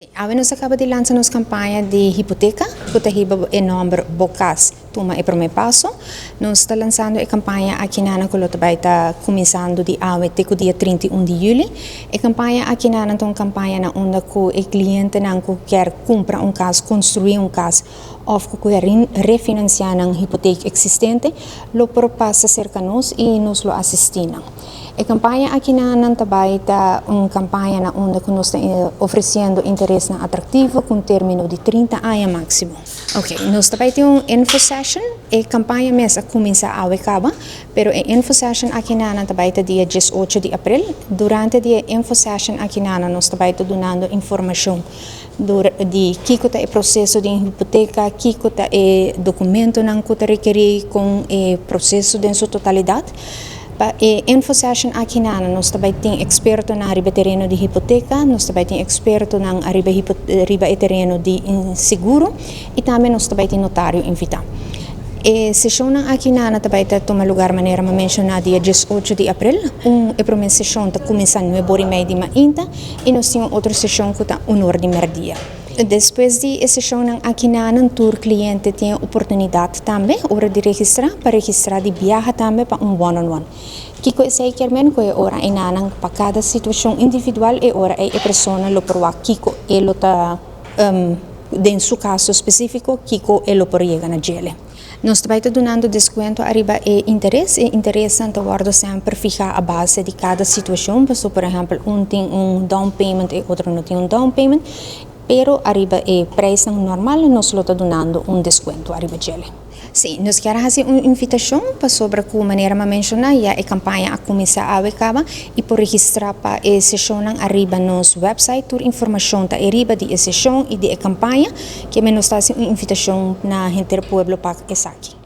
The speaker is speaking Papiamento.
Awe nos a caba di lansa nos campaña di hipoteca, cu ta hiba e nomber Bo Cas, Tuma e Prome Paso. Nos ta lansando e campaña aki na cu lo ta bay ta cuminsando di awe te cu dia 31 di juli. E campaña aki na ta un campaña na unda cu e clientenan cu kier cumpra un cas, construi un cas of cu kier refinancia un hipoteca existente, lo por pasa cerca nos y nos lo asisti nan. E campaña aki na tambe ta un campaña na unda cu nos ta ofreciendo interes atractivo cu termino di 30 aña maximo. Ok, nos tambe tin un info session. E campaña mes a cuminsa awe caba, pero e info session aki na tambe ta dia 18 di april. Durante e info session aki na nos tambe ta dunando informacion di kico ta e proceso di hipoteca, kico ta e documentonan cu ta rekeri cu e proceso den su totalidad. Pa e info session aki na nos tambe tin expertonan riba tereno di hipoteca, nos tambe tin expertonan riba e tereno di seguro y tambe nos tambe tin notario invita. E sesion aki na tambe ta tuma luga, manera mi a menciona, dia 18 di april. E prome sesion ta cuminsa 9:30 di mainta y nos tin otro sesion cu ta 1 or di merdia. Despues di e sesion aki na tur cliente tin oportunidad tambe ora di registra pa registra di biaha tambe pa un one on one. Kico esey kiermen? Cu e ora ey pa cada situacion individual e ora e persona lo por wak kico e lo ta den su caso specifico, kico e lo por yega na dje. Nos tambe ta dunando descuento ariba e interes, e interes ta wordo semper fiha a base di cada situacion, paso, por ehempel, un tin un down payment y otro no tin un down payment, pero ariba e prijs normal nos lo ta dunando un descuento ariba dje. Si, nos kier haci un invitacion pasobra cu, manera mi a menciona, ya e campaña a cuminsa awe caba y por registra pa e sesion ariba nos website. Tur informacion ta ariba di e sesion y di e campaña, kiermen nos ta haci un invitacion na henter pueblo pa esaki.